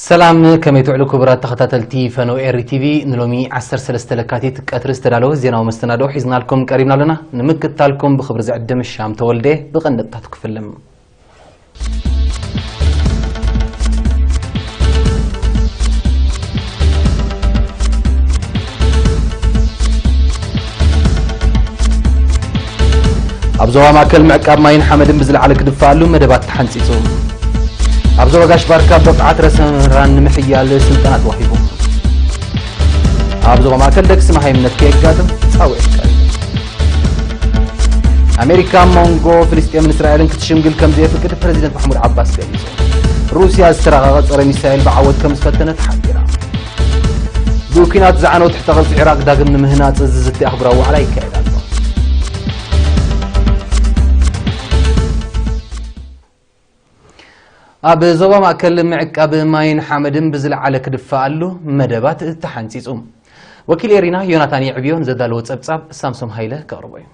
ሰላም፣ ከመይ ትውዕሉ ክቡራት ተኸታተልቲ ፈነው ኤሪ ቲቪ? ንሎሚ ዓሰርተ ሰለስተ ለካቲት ቀትሪ ዝተዳለወ ዜናዊ መስተናድኦ ሒዝናልኩም ቀሪብና ኣለና። ንምክትታልኩም ብኽብሪ ዝዕድም ሻም ተወልደ ብቐንድታት ክፍልም። ኣብ ዞባ ማእከል ምዕቃብ ማይን ሓመድን ብዝለዓለ ክድፋኣሉ መደባት ተሓንጺጹ። ኣብ ዞባ ጋሽ ባርካ ብቕዓት ርእሰ መምህራን ንምሕያል ስልጠና ተዋሂቡ። ኣብ ዞባ ማእከል ደቅሲ መሃይምነት ከየጋጥም ጻውዒት ቀሪቡ። ኣሜሪካ ኣብ መንጎ ፍልስጤምን እስራኤልን ክትሽምግል ከም ዘየፍቅድ ፕረዚደንት ማሕሙድ ዓባስ ገሊጹ። ሩስያ ዝተራቐቐ ጸረ ሚሳኤል ብዓወት ከም ዝፈተነት ሓቢራ። ብኲናት ዝዓነወ ትሕተ ቅርጺ ዒራቕ ዳግም ንምህናጽ ዝዝቲ ኣህጉራዊ ዋዕላ ይካየድ ኣሎ። ኣብ ዞባ ማእከል ምዕቃብ ማይን ሓመድን ብዝለዓለ ክድፋኣሉ መደባት ተሓንጺጹ። ወኪል ኤሪና ዮናታን የዕብዮ ንዘዳለዎ ጸብጻብ ሳምሶም ሃይለ ከቕርቦ እዩ።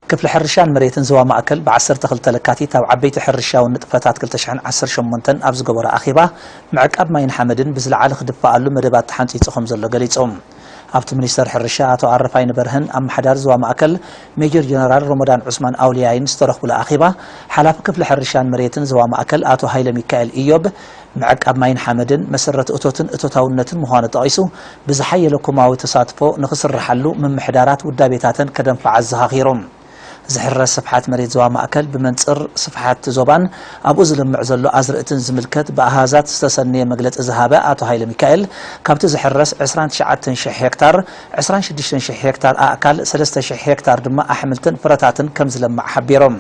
ክፍሊ ሕርሻን መሬትን ዞባ ማእከል ብ ዓሰርተ ክልተ ለካቲት ኣብ ዓበይቲ ሕርሻዊ ንጥፈታት ክልተ ሽሕን ዓሰርተ ሸሞንተን ኣብ ዝገበሮ ኣኼባ፣ ምዕቃብ ማይን ሓመድን ብዝለዓለ ክድፋኣሉ መደባት ተሓንጺጹ ከም ዘሎ ገሊጾም። ኣብቲ ሚኒስተር ሕርሻ ኣቶ ኣረፋይነ በርሀን ኣመሓዳሪ ዞባ ማእከል ሜጀር ጀነራል ሮሞዳን ዑስማን ኣውልያይን ዝተረኽቡሉ ኣኼባ፣ ሓላፊ ክፍሊ ሕርሻን መሬትን ዞባ ማእከል ኣቶ ሃይለ ሚካኤል ኢዮብ፣ ምዕቃብ ማይን ሓመድን መሰረት እቶትን እቶታውነትን ምዃኑ ጠቒሱ፣ ብዝሓየለ ኮማዊ ተሳትፎ ንኽስርሓሉ ምምሕዳራት ውዳቤታተን ከደንፍዓ ኣዘኻኺሮም። ዝሕረስ ስፍሓት መሬት ዞባ ማእከል ብመንጽር ስፍሓት ዞባን ኣብኡ ዝልምዕ ዘሎ ኣዝርእትን ዝምልከት ብኣሃዛት ዝተሰነየ መግለጺ ዝሃበ ኣቶ ሃይለ ሚካኤል፣ ካብቲ ዝሕረስ ዕስራን ትሽዓተን ሽሕ ሄክታር፣ ዕስራን ሽዱሽተን ሽሕ ሄክታር ኣእካል፣ ሰለስተ ሽሕ ሄክታር ድማ ኣሕምልትን ፍረታትን ከም ዝለምዕ ሓቢሮም።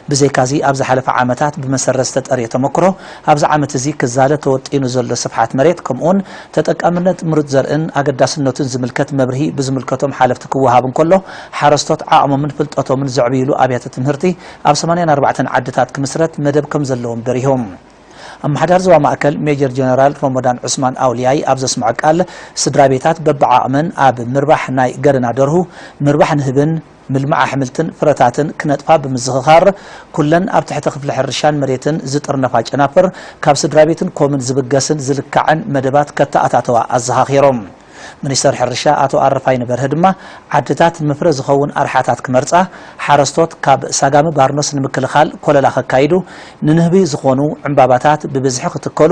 ብዘይካዚ ኣብ ዝሓለፈ ዓመታት ብመሰረት ዝተጠርየ ተመክሮ ኣብዚ ዓመት እዚ ክዛለ ተወጢኑ ዘሎ ስፍሓት መሬት ከምኡውን ተጠቃምነት ምሩፅ ዘርእን ኣገዳስነቱን ዝምልከት መብርሂ ብዝምልከቶም ሓለፍቲ ክወሃብ እንከሎ፣ ሓረስቶት ዓቕሞምን ፍልጠቶምን ዘዕብይሉ ኣብያተ ትምህርቲ ኣብ ሰማንያን ኣርባዕተን ዓድታት ክምስረት መደብ ከም ዘለዎም በሪሆም። ኣመሓዳሪ ዞባ ማእከል ሜጀር ጀነራል ሮሞዳን ዑስማን ኣውልያይ ኣብ ዘስምዖ ቃል፣ ስድራ ቤታት በብዓቕመን ኣብ ምርባሕ ናይ ገደና ደርሁ፣ ምርባሕ ንህብን ምልማዕ ኣሕምልትን ፍረታትን ክነጥፋ ብምዝኽኻር፣ ኩለን ኣብ ትሕቲ ክፍሊ ሕርሻን መሬትን ዝጥርነፋ ጨናፍር ካብ ስድራ ቤትን ኮምን ዝብገስን ዝልካዕን መደባት ከተኣታተዋ ኣዘኻኺሮም። ሚኒስተር ሕርሻ ኣቶ ኣረፋይነ በርሀ ድማ፣ ዓድታት ንመፍረ ዝኸውን ኣርሓታት ክመርጻ፣ ሓረስቶት ካብ ሳጋሚ ባርኖስ ንምክልኻል ኮለላ ከካይዱ፣ ንንህቢ ዝኾኑ ዕምባባታት ብብዝሒ ክትከሉ፣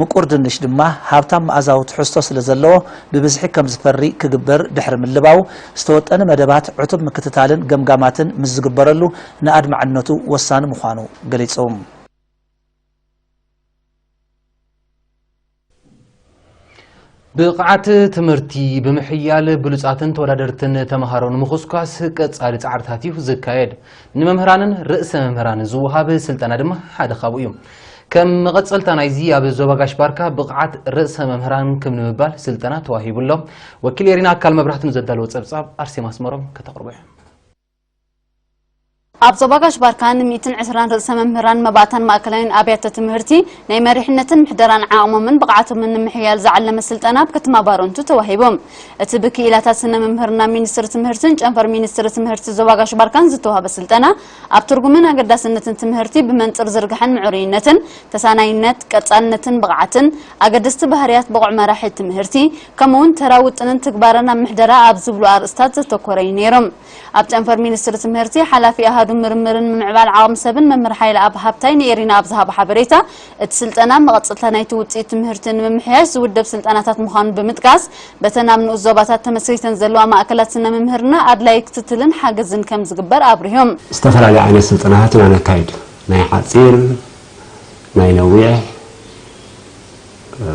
ምቁር ድንሽ ድማ ሃብታም መኣዛዊ ትሕዝቶ ስለ ዘለዎ ብብዝሒ ከም ዝፈሪ ክግበር ድሕሪ ምልባው፣ ዝተወጠነ መደባት ዕቱብ ምክትታልን ገምጋማትን ምስ ዝግበረሉ ንኣድማዕነቱ ወሳኒ ምዃኑ ገሊጹ። ብቕዓት ትምህርቲ ብምሕያል ብሉጻትን ተወዳደርትን ተምሃሮ ንምኹስኳስ ቀጻሊ ጻዕርታት እዩ ዝካየድ። ንመምህራንን ርእሰ መምህራንን ዝወሃብ ስልጠና ድማ ሓደ ካብኡ እዩ። ከም መቐጸልታ ናይዚ ኣብ ዞባ ጋሽ ባርካ ብቕዓት ርእሰ መምህራን ክብ ንምባል ስልጠና ተዋሂቡ ኣሎ። ወኪል ኤሪና ኣካል መብራህቱ ንዘዳለዎ ጸብጻብ ኣርሴማ ኣስመሮም ከተቕርቦ እያ። ኣብ ዞባ ጋሽ ባርካ ን ሚእትን ዕስራን ርእሰ መምህራን መባእታን ማእከላይን ኣብያተ ትምህርቲ ናይ መሪሕነትን ምሕደራን ዓቕሞምን ብቕዓቶምን ንምሕያል ዝዓለመ ስልጠና ኣብ ከተማ ባረንቱ ተዋሂቡ። እቲ ብክኢላታት ስነ መምህርና ሚኒስትሪ ትምህርትን ጨንፈር ሚኒስትሪ ትምህርቲ ዞባ ጋሽ ባርካን ዝተዋህበ ስልጠና፣ ኣብ ትርጉምን ኣገዳስነትን ትምህርቲ ብመንጽር ዝርግሐን ምዕሩይነትን፣ ተሳናይነት፣ ቀጻልነትን ብቕዓትን፣ ኣገደስቲ ባህርያት ብቑዕ መራሒ ትምህርቲ፣ ከምኡውን ተራ ውጥንን ትግባረን ኣብ ምሕደራ ኣብ ዝብሉ ኣርእስታት ዘተኮረ እዩ ነይሩ። ኣብ ጨንፈር ሚኒስትሪ ትምህርቲ፣ ሓላፊ ኣሃዱ ምርምርን ምምዕባል ዓቕሚ ሰብን መምህር ሓይለኣብ ሃብታይ ንኤሪና ኣብ ዝሃቦ ሓበሬታ፣ እቲ ስልጠና መቐጸልታ ናይቲ ውጽኢት ትምህርቲ ንምምሕያሽ ዝውደብ ስልጠናታት ምዃኑ ብምጥቃስ፣ በተን ኣብ ንኡስ ዞባታት ተመስሪተን ዘለዋ ማእከላት ስነ ምምህርና ኣድላዪ ክትትልን ሓገዝን ከም ዝግበር ኣብሪሆም። ዝተፈላለዩ ዓይነት ስልጠናታት ኢና ነካይድ። ናይ ሓጺር፣ ናይ ነዊሕ፣ እ፣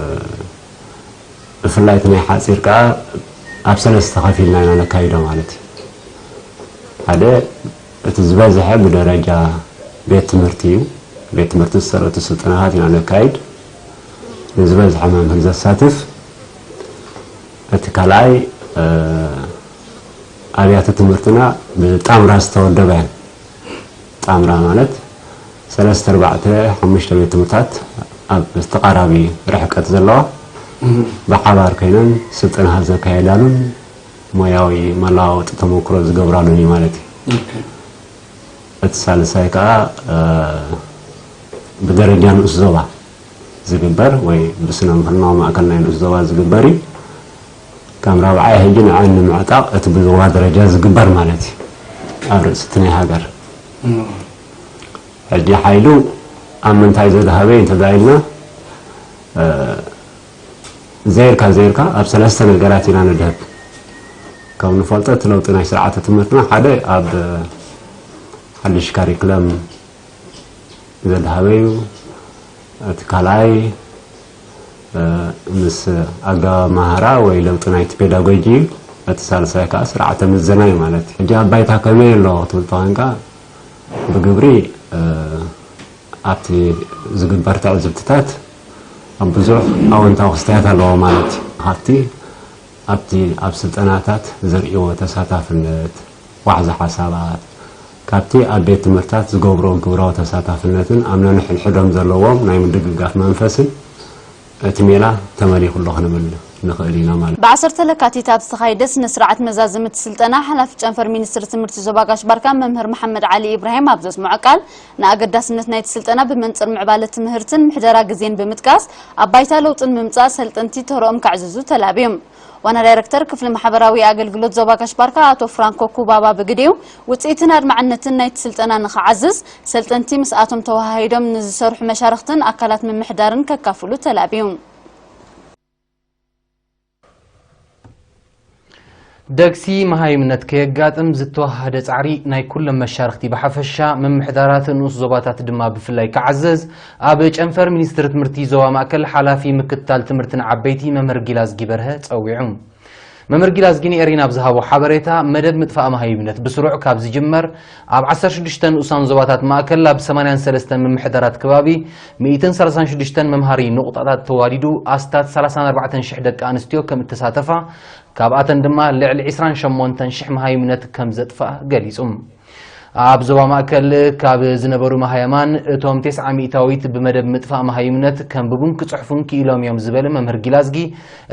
ብፍላይ እቲ ናይ ሓጺር ከኣ ኣብ ሰለስተ ከፊልና ኢና ነካይዶ ማለት እዩ። ሓደ፣ እቲ ዝበዝሐ ብደረጃ ቤት ትምህርቲ እዩ። ቤት ትምህርቲ ዝሰረቱ ስልጠናታት ኢና ነካይድ፣ ንዝበዝሐ መምህር ዘሳትፍ። እቲ ካልኣይ፣ እ፣ ኣብያተ ትምህርትና ብጣምራ ዝተወደባ እየን። ጣምራ ማለት ሰለስተ፣ ኣርባዕተ፣ ሓሙሽተ ቤት ትምህርታት ኣብ ተቓራቢ ርሕቀት ዘለዋ፣ እም። ብሓባር ኮይነን ስልጠናታት ዘካየዳሉን ሞያዊ መለዋወጢ ተመክሮ ዝገብራሉን እዩ ማለት እዩ። ኦኬ። እቲ ሳልሳይ ከኣ፣ እ፣ ብደረጃ ንኡስ ዞባ ዝግበር ወይ ብስነ ምህናዊ ማእከል ናይ ንኡስ ዞባ ዝግበር እዩ። ከም ራብዓይ ሕጂ ንዕን ንምዕጣቕ እቲ ብዞባ ደረጃ ዝግበር ማለት እዩ። ኣብ ርእሲ እቲ ናይ ሃገር ሕጂ ሓይሉ ኣብ ምንታይ ዘድሃበ እንተዳኢልና ዘይርካ ዘይርካ ኣብ ሰለስተ ነገራት ኢና ንድህብ። ከም ንፈልጦ እቲ ለውጢ ናይ ስርዓተ ትምህርትና ሓደ ኣብ ሓድሽ ካሪክለም ዘድሃበ እዩ። እቲ ካልኣይ ምስ ኣገባብ ኣመሃህራ ወይ ለውጢ ናይቲ ፔዳጎጂ እዩ። እቲ ሳልሳይ ከዓ ስርዓተ ምዘና እዩ ማለት እዩ። ሕጂ ኣብ ባይታ ከመይ ኣሎ ክትብል ተኾንካ ብግብሪ ኣብቲ ዝግበር ትዕዝብትታት ኣብ ብዙሕ ኣወንታዊ ክስተያት ኣለዎ ማለት እዩ። ካብቲ ኣብቲ ኣብ ስልጠናታት ዘርእዎ ተሳታፍነት፣ ዋሕዚ ሓሳባት፣ ካብቲ ኣብ ቤት ትምህርታት ዝገብርዎ ግብራዊ ተሳታፍነትን ኣብ ነንሕድሕዶም ዘለዎም ናይ ምድግጋፍ መንፈስን እቲ ሜላ ተመሊኹ ኣሎ ክንብል ንኽእል ኢና ማለት እዩ። ብ10 ለካቲት ኣብ ዝተኻየደ ስነ ስርዓት መዛዘሚ እቲ ስልጠና ሓላፊ ጨንፈር ሚኒስትሪ ትምህርቲ ዞባ ጋሽ ባርካ መምህር መሓመድ ዓሊ ኢብራሂም ኣብ ዘስምዖ ቃል ንኣገዳስነት ናይቲ ስልጠና ብመንፅር ምዕባለ ትምህርትን ምሕደራ ግዜን ብምጥቃስ ኣብ ባይታ ለውጢ ንምምፃእ ሰልጠንቲ ተረኦም ከዕዝዙ ተላብዮም። ዋና ዳይረክተር ክፍሊ ማሕበራዊ ኣገልግሎት ዞባ ጋሽ ባርካ ኣቶ ፍራንኮ ኩባባ ብግዴኡ ውፅኢትን ኣድማዕነትን ናይቲ ስልጠና ንኽዓዝዝ ሰልጠንቲ ምስኣቶም ተወሃሂዶም ንዝሰርሑ መሻርክትን ኣካላት ምምሕዳርን ከካፍሉ ተላብዩ። ደግሲ መሃይምነት ከየጋጥም ዝተዋሃደ ጻዕሪ ናይ ኩሎም መሻርክቲ ብሓፈሻ፣ ምምሕዳራት ንኡስ ዞባታት ድማ ብፍላይ ክዓዘዝ ኣብ ጨንፈር ሚኒስትሪ ትምህርቲ ዞባ ማእከል ሓላፊ ምክትታል ትምህርቲ ንዓበይቲ መምህር ጊላዝጊ በርሀ ጸዊዑ። መምህር ጊላዝጊ ንኤሪና ኣብ ዝሃቦ ሓበሬታ፣ መደብ ምጥፋእ መሃይምነት ብስሩዕ ካብ ዝጅመር ኣብ ዓሰርተ ሽዱሽተ ንኡሳን ዞባታት ማእከል ኣብ ሰማንያን ሰለስተን ምምሕዳራት ከባቢ ሚእትን ሰላሳን ሽዱሽተን መምሃሪ ንቑጣታት ተዋዲዱ ኣስታት ሰላሳን ኣርባዕተን ሽሕ ደቂ ኣንስትዮ ከም እተሳተፋ፣ ካብኣተን ድማ ልዕሊ ዕስራን ሸሞንተን ሽሕ መሃይምነት ከም ዘጥፍኣ ገሊጹ። ኣብ ዞባ ማእከል ካብ ዝነበሩ መሃይማን እቶም ተስዓ ሚእታዊት ብመደብ ምጥፋእ መሃይምነት ከንብቡን ክጽሕፉን ክኢሎም እዮም ዝበለ መምህር ጊላዝጊ፣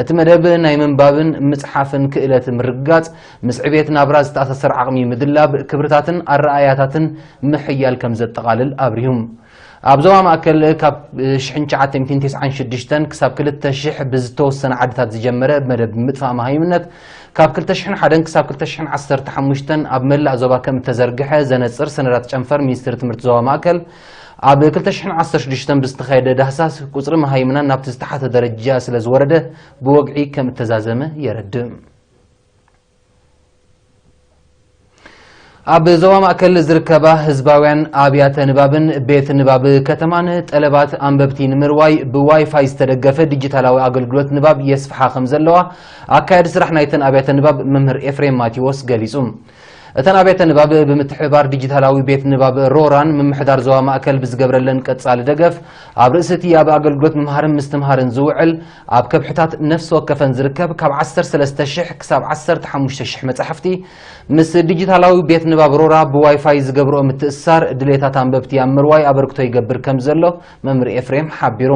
እቲ መደብ ናይ ምንባብን ምጽሓፍን ክእለት ምርግጋጽ፣ ምስ ዕቤት ናብራ ዝተኣሳሰር ዓቕሚ ምድላብ፣ ክብርታትን ኣረኣእያታትን ምሕያል ከም ዘጠቓልል ኣብሪሁ። ኣብ ዞባ ማእከል ካብ ሽሕን ትሽዓተ ሚእትን ተስዓን ሽዱሽተን ክሳብ ክልተ ሽሕ ብዝተወሰነ ዓድታት ዝጀመረ መደብ ምጥፋእ መሃይምነት፣ ካብ ክልተ ሽሕን ሓደን ክሳብ ክልተ ሽሕን ዓሰርተ ሓሙሽተን ኣብ መላእ ዞባ ከም እተዘርግሐ ዘነጽር ሰነዳት ጨንፈር ሚኒስትሪ ትምህርቲ ዞባ ማእከል፣ ኣብ ክልተ ሽሕን ዓሰርተ ሽዱሽተን ብዝተኻየደ ዳህሳስ ቁጽሪ መሃይምናን ናብቲ ዝተሓተ ደረጃ ስለ ዝወረደ ብወግዒ ከም እተዛዘመ የረድእ። ኣብ ዞባ ማእከል ዝርከባ ህዝባውያን ኣብያተ ንባብን ቤት ንባብ ከተማን ጠለባት ኣንበብቲ ንምርዋይ ብዋይፋይ ዝተደገፈ ዲጂታላዊ ኣገልግሎት ንባብ የስፍሓ ከም ዘለዋ ኣካያዲ ስራሕ ናይተን ኣብያተ ንባብ መምህር ኤፍሬም ማቴዎስ ገሊጹ። እተን ኣብያተ ንባብ ብምትሕብባር ዲጂታላዊ ቤት ንባብ ሮራን ምምሕዳር ዞባ ማእከል ብዝገብረለን ቀጻሊ ደገፍ፣ ኣብ ርእሲ እቲ ኣብ ኣገልግሎት ምምሃርን ምስትምሃርን ዝውዕል ኣብ ከብሕታት ነፍሲ ወከፈን ዝርከብ ካብ ዓሰርተ ሰለስተ ሽሕ ክሳብ ዓሰርተ ሓሙሽተ ሽሕ መጻሕፍቲ፣ ምስ ዲጂታላዊ ቤት ንባብ ሮራ ብዋይፋይ ዝገብርኦ ምትእስሳር፣ ድሌታት ኣንበብቲ ኣብ ምርዋይ ኣበርክቶ ይገብር ከም ዘሎ መምህር ኤፍሬም ሓቢሩ።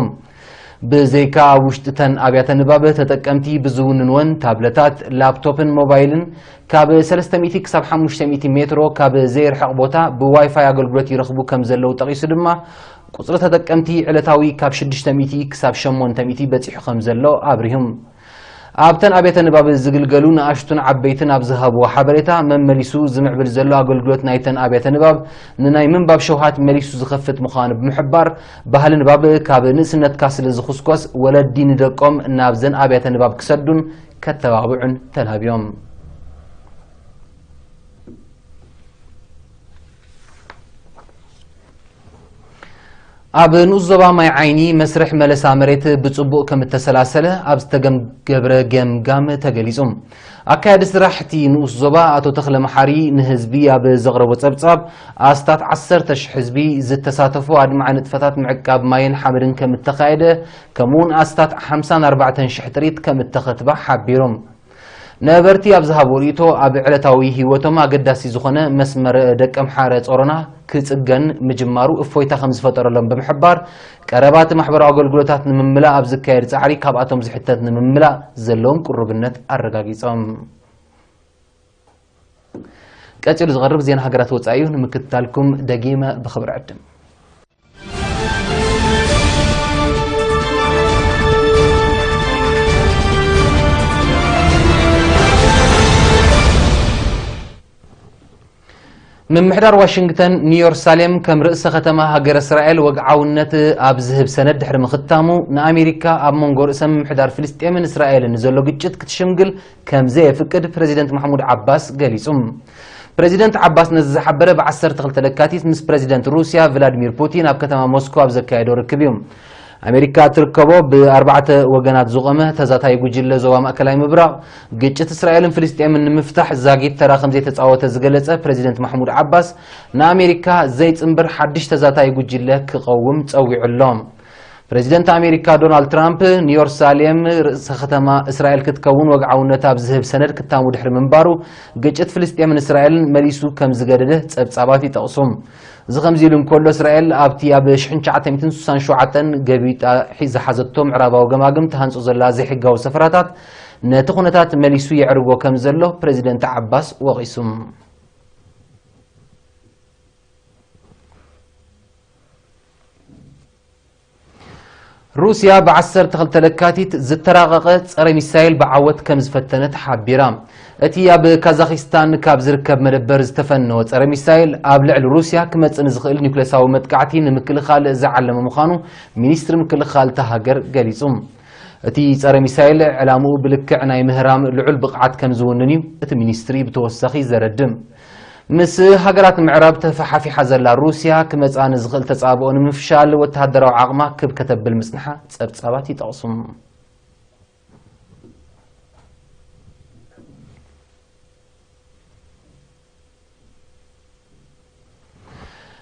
ብዘይካ ኣብ ውሽጢ እተን ኣብያተ ንባብ፣ ተጠቀምቲ ብዝውንንወን ታብለታት፣ ላፕቶፕን ሞባይልን ካብ ሰለስተ ሚእቲ ክሳብ ሓሙሽተ ሚእቲ ሜትሮ ካብ ዘይርሕቕ ቦታ ብዋይፋይ ኣገልግሎት ይረኽቡ ከም ዘለዉ ጠቒሱ ድማ፣ ቁጽሪ ተጠቀምቲ ዕለታዊ ካብ ሽዱሽተ ሚእቲ ክሳብ ሸሞንተ ሚእቲ በጺሑ ከም ዘሎ ኣብሪሁ። ኣብተን ኣብያተ ንባብ ዝግልገሉ ንኣሽቱን ዓበይትን ኣብ ዝሃብዎ ሓበሬታ፣ መመሊሱ ዝምዕብል ዘሎ ኣገልግሎት ናይተን ኣብያተ ንባብ ንናይ ምንባብ ሸውሃት መሊሱ ዝኸፍት ምዃኑ ብምሕባር፣ ባህሊ ንባብ ካብ ንእስነትካ ስለ ዝኹስኮስ፣ ወለዲ ንደቆም ናብዘን ኣብያተ ንባብ ክሰዱን ከተባብዑን ተላብዮም። ኣብ ንኡስ ዞባ ማይ ዓይኒ መስርሕ መለሳ መሬት ብጽቡቕ ከም እተሰላሰለ ኣብ ዝተገብረ ገምጋም ተገሊጹ። ኣካያዲ ስራሕ እቲ ንኡስ ዞባ ኣቶ ተኽለ መሓሪ ንህዝቢ ኣብ ዘቕረቦ ጸብጻብ፣ ኣስታት ዓሰርተ ሽሕ ህዝቢ ዝተሳተፎ ኣድማዒ ንጥፈታት ምዕቃብ ማይን ሓመድን ከም እተኻየደ፣ ከምኡውን ኣስታት ሓምሳን ኣርባዕተን ሽሕ ጥሪት ከም እተኸትባ ሓቢሩ። ነበርቲ ኣብ ዝሃቦ ርእይቶ፣ ኣብ ዕለታዊ ህይወቶም ኣገዳሲ ዝኾነ መስመር ደቀምሓረ ጾሮና ክጽገን ምጅማሩ እፎይታ ከም ዝፈጠረሎም ብምሕባር፣ ቀረባ እቲ ማሕበራዊ ኣገልግሎታት ንምምላእ ኣብ ዝካየድ ጻዕሪ ካብኣቶም ዝሕተት ንምምላእ ዘለዎም ቅሩብነት ኣረጋጊጾም። ቀጺሉ ዝቐርብ ዜና ሃገራት ወጻኢ እዩ። ንምክትታልኩም ደጊመ ብኽብሪ ዕድም። ምምሕዳር ዋሽንግተን ኒዮርሳሌም ከም ርእሰ ከተማ ሃገረ እስራኤል ወግዓውነት ኣብ ዝህብ ሰነድ ድሕሪ ምኽታሙ፣ ንኣሜሪካ ኣብ መንጎ ርእሰ ምምሕዳር ፍልስጤምን እስራኤልን ንዘሎ ግጭት ክትሽምግል ከም ዘየፍቅድ ፕረዚደንት ማሕሙድ ዓባስ ገሊጹ። ፕረዚደንት ዓባስ ነዚ ዝሓበረ ብ ዓሰርተ ክልተ ለካቲት ምስ ፕረዚደንት ሩስያ ቭላድሚር ፑቲን ኣብ ከተማ ሞስኮ ኣብ ዘካየዶ ርክብ እዩ። ኣሜሪካ እትርከቦ ብኣርባዕተ ወገናት ዝቖመ ተዛታይ ጉጅለ ዞባ ማእከላይ ምብራቕ፣ ግጭት እስራኤልን ፍልስጤምን ንምፍታሕ ዛጊት ተራ ከም ዘይተጻወተ ዝገለጸ ፕረዚደንት ማሕሙድ ዓባስ፣ ንኣሜሪካ ዘይጽንብር ሓድሽ ተዛታይ ጉጅለ ክቐውም ጸዊዑ ኣሎ። ፕረዚደንት ኣሜሪካ ዶናልድ ትራምፕ፣ ኒዮርሳሌም ርእሰ ከተማ እስራኤል ክትከውን ወግዓውነት ኣብ ዝህብ ሰነድ ክታሙ ድሕሪ ምንባሩ፣ ግጭት ፍልስጤምን እስራኤልን መሊሱ ከም ዝገደደ ጸብጻባት ይጠቕሱ። እዚ ከምዚ ኢሉ እንከሎ፣ እስራኤል ኣብቲ ኣብ ሽሕን ትሽዓተ ሚእትን ስሳን ሸውዓተን ገቢጣ ሒዛ ዝሓዘቶ ምዕራባዊ ገማግም ትሃንጾ ዘላ ዘይሕጋዊ ሰፈራታት፣ ነቲ ኩነታት መሊሱ የዕርጎ ከም ዘሎ ፕረዚደንት ዓባስ ወቒሱ። ሩስያ ብ ዓሰርተ ክልተ ለካቲት ዝተራቐቐ ጸረ ሚሳይል ብዓወት ከም ዝፈተነት ሓቢራ። እቲ ኣብ ካዛኺስታን ካብ ዝርከብ መደበር ዝተፈነወ ጸረ ሚሳይል፣ ኣብ ልዕሊ ሩስያ ክመጽእ ንዝኽእል ኒውክለሳዊ መጥቃዕቲ ንምክልኻል ዝዓለመ ምዃኑ ሚኒስትሪ ምክልኻል እታ ሃገር ገሊጹ። እቲ ጸረ ሚሳይል ዕላምኡ ብልክዕ ናይ ምህራም ልዑል ብቕዓት ከም ዝውንን እዩ እቲ ሚኒስትሪ ብተወሳኺ ዘረድእ። ምስ ሃገራት ምዕራብ ተፈሓፊሓ ዘላ ሩስያ፣ ክመጽኣ ንዝኽእል ተጻብኦ ንምፍሻል ወተሃደራዊ ዓቕማ ክብ ከተብል ምጽንሓ ጸብጻባት ይጠቕሱ።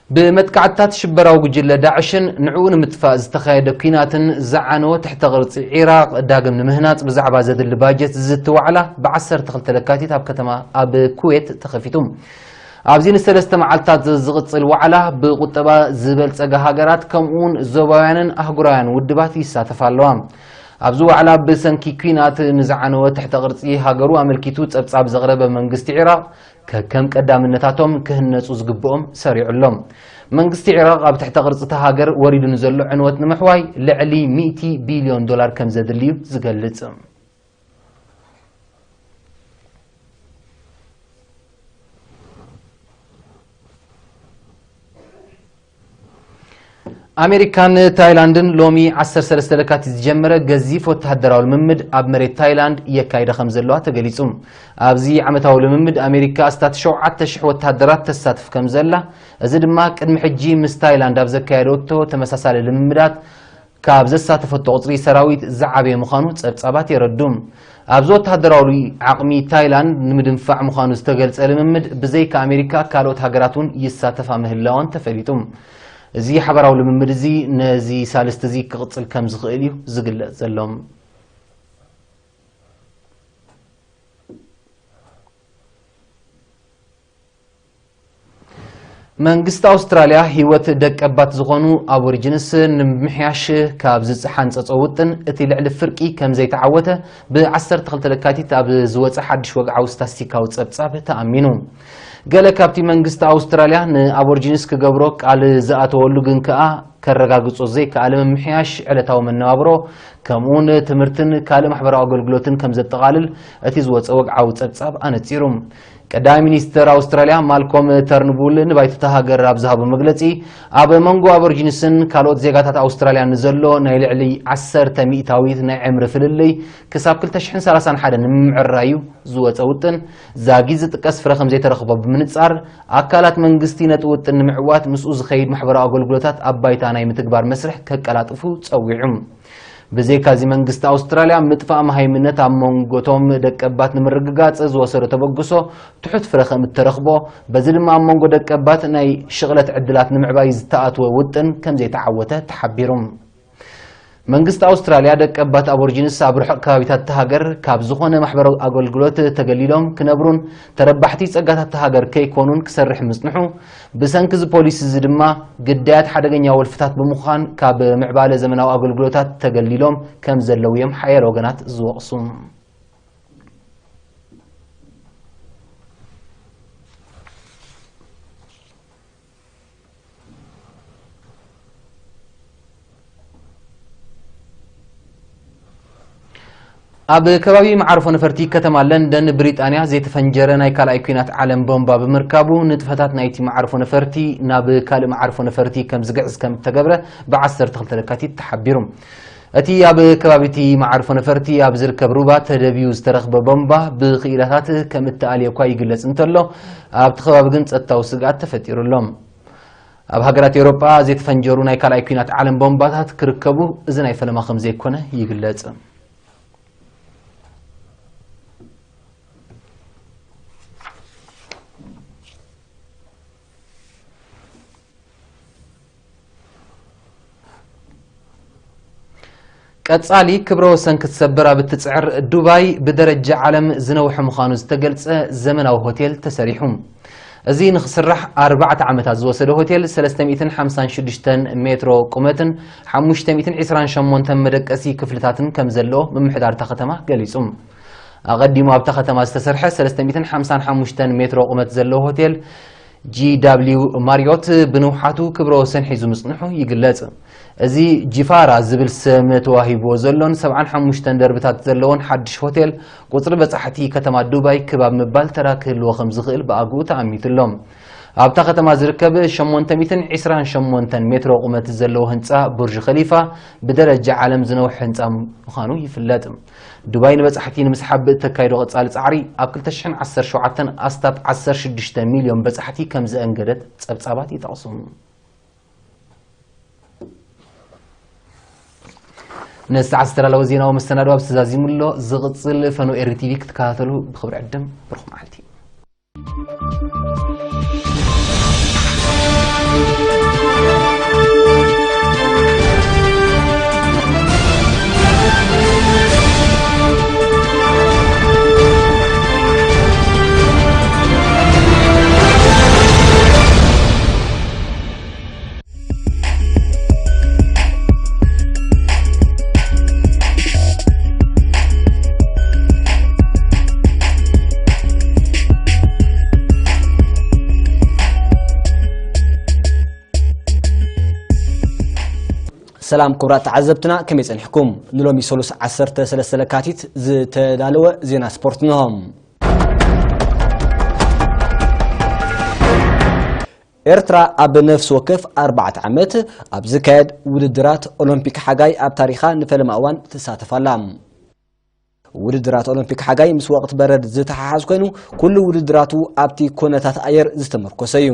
ብመጥቃዕትታት ሽበራዊ ጉጅለ ዳዕሽን ንዕኡ ንምጥፋእ ዝተኻየደ ኲናትን ዝዓነወ ትሕተ ቅርጺ ዒራቕ ዳግም ንምህናጽ ብዛዕባ ዘድሊ ባጀት ዝዝቲ ዋዕላ ብ ዓሰርተ ክልተ ለካቲት ኣብ ከተማ ኣብ ኩዌት ተኸፊቱ። ኣብዚ ንሰለስተ መዓልታት ዝቕጽል ዋዕላ፣ ብቁጠባ ዝበልጸጋ ሃገራት ከምኡውን ዞባውያንን ኣህጉራውያን ውድባት ይሳተፋ ኣለዋ። ኣብዚ ዋዕላ፣ ብሰንኪ ኲናት ንዝዓነወ ትሕተ ቅርጺ ሃገሩ ኣመልኪቱ ጸብጻብ ዘቕረበ መንግስቲ ዒራቕ፣ ከከም ቀዳምነታቶም ክህነጹ ዝግብኦም ሰሪዑ ኣሎ። መንግስቲ ዒራቕ ኣብ ትሕተ ቅርጺ እታ ሃገር ወሪዱ ንዘሎ ዕንወት ንምሕዋይ ልዕሊ ሚእቲ ቢልዮን ዶላር ከም ዘድልዩ ዝገልጽ። ኣሜሪካን ታይላንድን ሎሚ ዓሰርተ ሰለስተ ለካቲት ዝጀመረ ገዚፍ ወተሃደራዊ ልምምድ ኣብ መሬት ታይላንድ የካይዳ ከም ዘለዋ ተገሊጹ። ኣብዚ ዓመታዊ ልምምድ ኣሜሪካ ኣስታት ሸውዓተ ሽሕ ወተሃደራት ተሳትፍ ከም ዘላ፣ እዚ ድማ ቅድሚ ሕጂ ምስ ታይላንድ ኣብ ዘካየደቶ ተመሳሳሊ ልምምዳት ካብ ዘሳተፈቶ ቁጽሪ ሰራዊት ዝዓበየ ምዃኑ ጸብጻባት የረዱ። ኣብዚ ወተሃደራዊ ዓቕሚ ታይላንድ ንምድንፋዕ ምዃኑ ዝተገልጸ ልምምድ፣ ብዘይካ ኣሜሪካ ካልኦት ሃገራት እውን ይሳተፋ ምህላወን ተፈሊጡ። እዚ ሓባራዊ ልምምድ እዚ ነዚ ሳልስቲ እዚ ክቕጽል ከም ዝኽእል እዩ ዝግለጽ ዘሎ። መንግስቲ ኣውስትራልያ ህይወት ደቀባት ዝኾኑ ኣቦሪጂንስ ንምምሕያሽ ካብ ዝሓንጸጾ ውጥን እቲ ልዕሊ ፍርቂ ከም ዘይተዓወተ ብ ዓሰርተ ክልተ ለካቲት ኣብ ዝወጸ ሓድሽ ወግዓዊ ስታስቲካዊ ጸብጻብ ተኣሚኑ። ገለ ካብቲ መንግስቲ ኣውስትራልያ ንኣቦሪጂንስ ክገብሮ ቃል ዝኣተወሉ ግን ከኣ ከረጋግጾ ዘይከኣለ ምምሕያሽ ዕለታዊ መነባብሮ፣ ከምኡውን ትምህርትን ካልእ ማሕበራዊ ኣገልግሎትን ከም ዘጠቓልል እቲ ዝወጸ ወግዓዊ ጸብጻብ ኣነጺሩ። ቀዳማይ ሚኒስተር ኣውስትራልያ ማልኮም ተርንቡል ንባይቶ እታ ሃገር ኣብ ዝሃቦ መግለጺ፣ ኣብ መንጎ ኣቦሪጂንስን ካልኦት ዜጋታት ኣውስትራልያን ንዘሎ ናይ ልዕሊ ዓሰርተ ሚእታዊት ናይ ዕምሪ ፍልልይ ክሳብ ክልተ ሽሕን ሰላሳን ሓደን ንምምዕራይ እዩ ዝወጸ ውጥን። ዛጊት ዝጥቀስ ፍረ ከም ዘይተረኽቦ ብምንጻር፣ ኣካላት መንግስቲ ነቲ ውጥን ንምዕዋት ምስኡ ዝኸይድ ማሕበራዊ ኣገልግሎታት ኣብ ባይታ ናይ ምትግባር መስርሕ ከቀላጥፉ ጸዊዑ። ብዘይካዚ መንግስቲ ኣውስትራልያ ምጥፋእ መሃይምነት ኣብ መንጎቶም ደቀባት ንምርግጋጽ ዝወሰዶ ተበግሶ ትሑት ፍረ ከም እተረኽቦ፣ በዚ ድማ ኣብ መንጎ ደቀባት ናይ ሽቕለት ዕድላት ንምዕባይ ዝተኣትወ ውጥን ከም ዘይተዓወተ ተሓቢሩ። መንግስቲ ኣውስትራልያ ደቀባት ኣቦርጂንስ ኣብ ርሑቕ ከባቢታት እታ ሃገር ካብ ዝኾነ ማሕበራዊ ኣገልግሎት ተገሊሎም ክነብሩን ተረባሕቲ ጸጋታት እታ ሃገር ከይኮኑን ክሰርሕ ምጽንሑ፣ ብሰንኪ እዚ ፖሊሲ እዚ ድማ ግዳያት ሓደገኛ ወልፍታት ብምዃን ካብ ምዕባለ ዘመናዊ ኣገልግሎታት ተገሊሎም ከም ዘለዉ እዮም ሓያለ ወገናት ዝወቕሱ። ኣብ ከባቢ መዓርፎ ነፈርቲ ከተማ ለንደን ብሪጣንያ ዘይተፈንጀረ ናይ ካልኣይ ኲናት ዓለም ቦምባ ብምርካቡ፣ ንጥፈታት ናይቲ መዓርፎ ነፈርቲ ናብ ካልእ መዓርፎ ነፈርቲ ከም ዝግዕዝ ከም እተገብረ ብ ዓሰርተ ክልተ ለካቲት ተሓቢሩ። እቲ ኣብ ከባቢ እቲ መዓርፎ ነፈርቲ ኣብ ዝርከብ ሩባ ተደብዩ ዝተረኽበ ቦምባ ብኽኢላታት ከም እተኣልየ እኳ ይግለጽ እንተሎ፣ ኣብቲ ከባቢ ግን ጸጥታዊ ስግኣት ተፈጢሩ ኣሎ። ኣብ ሃገራት ኤውሮጳ ዘይተፈንጀሩ ናይ ካልኣይ ኲናት ዓለም ቦምባታት ክርከቡ እዚ ናይ ፈለማ ከም ዘይኮነ ይግለጽ። ቀጻሊ ክብረ ወሰን ክትሰብር ኣብ እትጽዕር ዱባይ፣ ብደረጃ ዓለም ዝነውሐ ምዃኑ ዝተገልጸ ዘመናዊ ሆቴል ተሰሪሑ። እዚ ንኽስራሕ ኣርባዕተ ዓመታት ዝወሰደ ሆቴል፣ ሰለስተ ሚእትን ሓምሳን ሽዱሽተን ሜትሮ ቁመትን ሓሙሽተ ሚእትን ዕስራን ሸሞንተን መደቀሲ ክፍልታትን ከም ዘለዎ ምምሕዳር እታ ከተማ ገሊጹ። ኣቐዲሙ ኣብታ ከተማ ዝተሰርሐ ሰለስተ ሚእትን ሓምሳን ሓሙሽተን ሜትሮ ቁመት ዘለዎ ሆቴል፣ ጂ ደብሊው ማሪዮት፣ ብንውሓቱ ክብረ ወሰን ሒዙ ምጽንሑ ይግለጽ። እዚ ጂፋራ ዝብል ስም ተዋሂብዎ ዘሎን ሰብዓን ሓሙሽተን ደርብታት ዘለዎን ሓድሽ ሆቴል፣ ቁጽሪ በጻሕቲ ከተማ ዱባይ ክብ ኣብ ምባል ተራ ክህልዎ ከም ዝኽእል ብኣግኡ ተኣሚቱ ኣሎ። ኣብታ ከተማ ዝርከብ ሸሞንተ ሚእትን ዕስራን ሸሞንተን ሜትሮ ቁመት ዘለዎ ህንጻ ቡርጅ ኸሊፋ፣ ብደረጃ ዓለም ዝነውሐ ህንጻ ምዃኑ ይፍለጥ። ዱባይ ንበጻሕቲ ንምስሓብ ብእተካይዶ ቀጻሊ ጻዕሪ፣ ኣብ ክልተ ሽሕን ዓሰርተ ሸውዓተን ኣስታት ዓሰርተ ሽዱሽተ ሚልዮን በጻሕቲ ከም ዘእንገደት ጸብጻባት ይጠቕሱ። ነዚ ሰዓት ዝተዳለወ ዜናዊ መሰናዶ ኣብዚ ተዛዚሙ ኣሎ። ዝቕጽል ፈነው ኤሪ ቲቪ ክትከታተሉ ብኽብሪ ዕድም። ብሩኽ መዓልቲ። ሰላም ክቡራት ተዓዘብትና፣ ከመይ ጸኒሕኩም? ንሎሚ ሰሉስ ዓሰርተ ሰለስተ ለካቲት ዝተዳለወ ዜና ስፖርት እንሆ። ኤርትራ ኣብ ነፍሲ ወከፍ ኣርባዕተ ዓመት ኣብ ዝካየድ ውድድራት ኦሎምፒክ ሓጋይ ኣብ ታሪኻ ንፈለማ እዋን ትሳተፍ ኣላ። ውድድራት ኦሎምፒክ ሓጋይ ምስ ወቕቲ በረድ ዝተሓሓዝ ኮይኑ፣ ኩሉ ውድድራቱ ኣብቲ ኩነታት ኣየር ዝተመርኮሰ እዩ።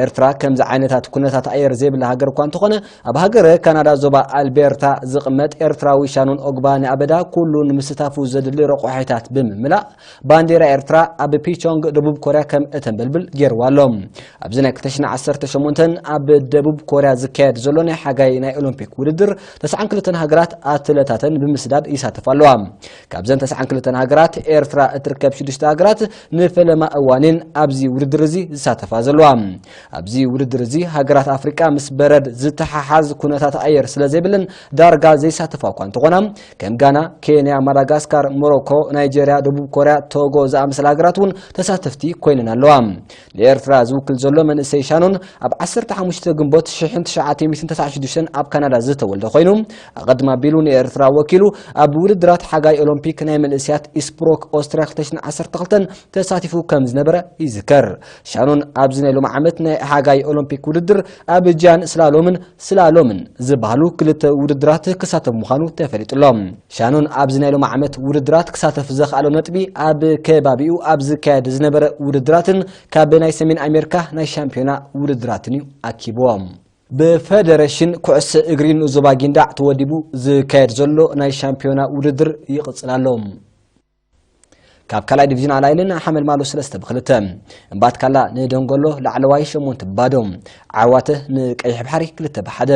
ኤርትራ ከምዚ ዓይነታት ኩነታት ኣየር ዘይብላ ሃገር እኳ እንተኾነ፣ ኣብ ሃገረ ካናዳ ዞባ ኣልቤርታ ዝቕመጥ ኤርትራዊ ሻኖን ኦግባ ንኣበዳ ኩሉ ንምስታፉ ዘድሊ ረቋሒታት ብምምላእ፣ ባንዴራ ኤርትራ ኣብ ፒቾንግ ደቡብ ኮርያ ከም እተንበልብል ገይርዋ ኣሎ። ኣብዚ ናይ ክልተ ሽሕን ዓሰርተ ሸሞንተን ኣብ ደቡብ ኮርያ ዝካየድ ዘሎ ናይ ሓጋይ ናይ ኦሎምፒክ ውድድር፣ ተስዓን ክልተን ሃገራት ኣትለታተን ብምስዳድ ይሳተፋ ኣለዋ። ካብዘን ተስዓን ክልተን ሃገራት፣ ኤርትራ እትርከብ ሽዱሽተ ሃገራት ንፈለማ እዋንን ኣብዚ ውድድር እዚ ዝሳተፋ ዘለዋ። ኣብዚ ውድድር እዚ ሃገራት ኣፍሪቃ ምስ በረድ ዝተሓሓዝ ኩነታት ኣየር ስለ ዘይብለን ዳርጋ ዘይሳተፋ እኳ እንተኾና፣ ከም ጋና፣ ኬንያ፣ ማዳጋስካር፣ ሞሮኮ፣ ናይጄርያ፣ ደቡብ ኮርያ፣ ቶጎ ዝኣመሰላ ሃገራት እውን ተሳተፍቲ ኮይነን ኣለዋ። ንኤርትራ ዝውክል ዘሎ መንእሰይ ሻኖን ኣብ ዓሰርተ ሓሙሽተ ግንቦት ሽሕን ትሽዓተ ሚእትን ተስዓን ሽዱሽተን ኣብ ካናዳ ዝተወልደ ኮይኑ፣ ኣቐድም ኣቢሉ ንኤርትራ ወኪሉ ኣብ ውድድራት ሓጋይ ኦሎምፒክ ናይ መንእሰያት ኢስፕሮክ ኦስትርያ ክልተ ሽሕን ዓሰርተ ክልተን ተሳቲፉ ከም ዝነበረ ይዝከር። ሻኖን ኣብዚ ናይ ሎሚ ዓመት ናይ ሓጋይ ኦሎምፒክ ውድድር ኣብ ጃን ስላሎምን ስላሎምን ዝበሃሉ ክልተ ውድድራት ክሳተፍ ምዃኑ ተፈሊጡ ኣሎ። ሻኖን ኣብዚ ናይ ሎሚ ዓመት ውድድራት ክሳተፍ ዘኽኣሎ ነጥቢ ኣብ ከባቢኡ ኣብ ዝካየድ ዝነበረ ውድድራትን ካብ ናይ ሰሜን ኣሜሪካ ናይ ሻምፒዮና ውድድራትን እዩ ኣኪብዎ። ብፈደረሽን ኩዕሶ እግሪ ንኡስ ዞባ ጊንዳዕ ተወዲቡ ዝካየድ ዘሎ ናይ ሻምፒዮና ውድድር ይቕጽል ኣሎ። ካብ ካልኣይ ዲቪዥን ኣላይልን ሓመልማሎ ሰለስተ ብክልተ፣ እምባትካላ ንደንጎሎ ላዕለዋይ ሸሞንተ ብባዶ፣ ዓዋተ ንቀይሕ ባሕሪ ክልተ ብሓደ።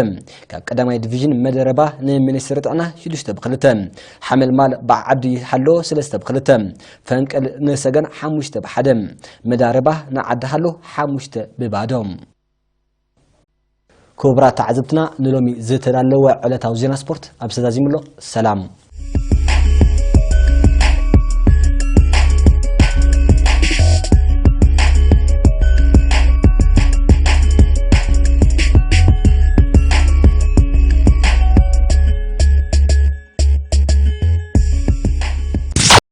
ካብ ቀዳማይ ዲቪዥን መደረባ ንሚኒስትሪ ጥዕና ሽዱሽተ ብክልተ፣ ሓመልማል ብዓዲ ሓሎ ሰለስተ ብክልተ፣ ፈንቅል ንሰገን ሓሙሽተ ብሓደ፣ መዳረባ ንዓዲ ሃሎ ሓሙሽተ ብባዶ። ክቡራት ተዓዘብትና፣ ንሎሚ ዝተዳለወ ዕለታዊ ዜና ስፖርት ኣብ ተዛዚሙ ኣሎ። ሰላም።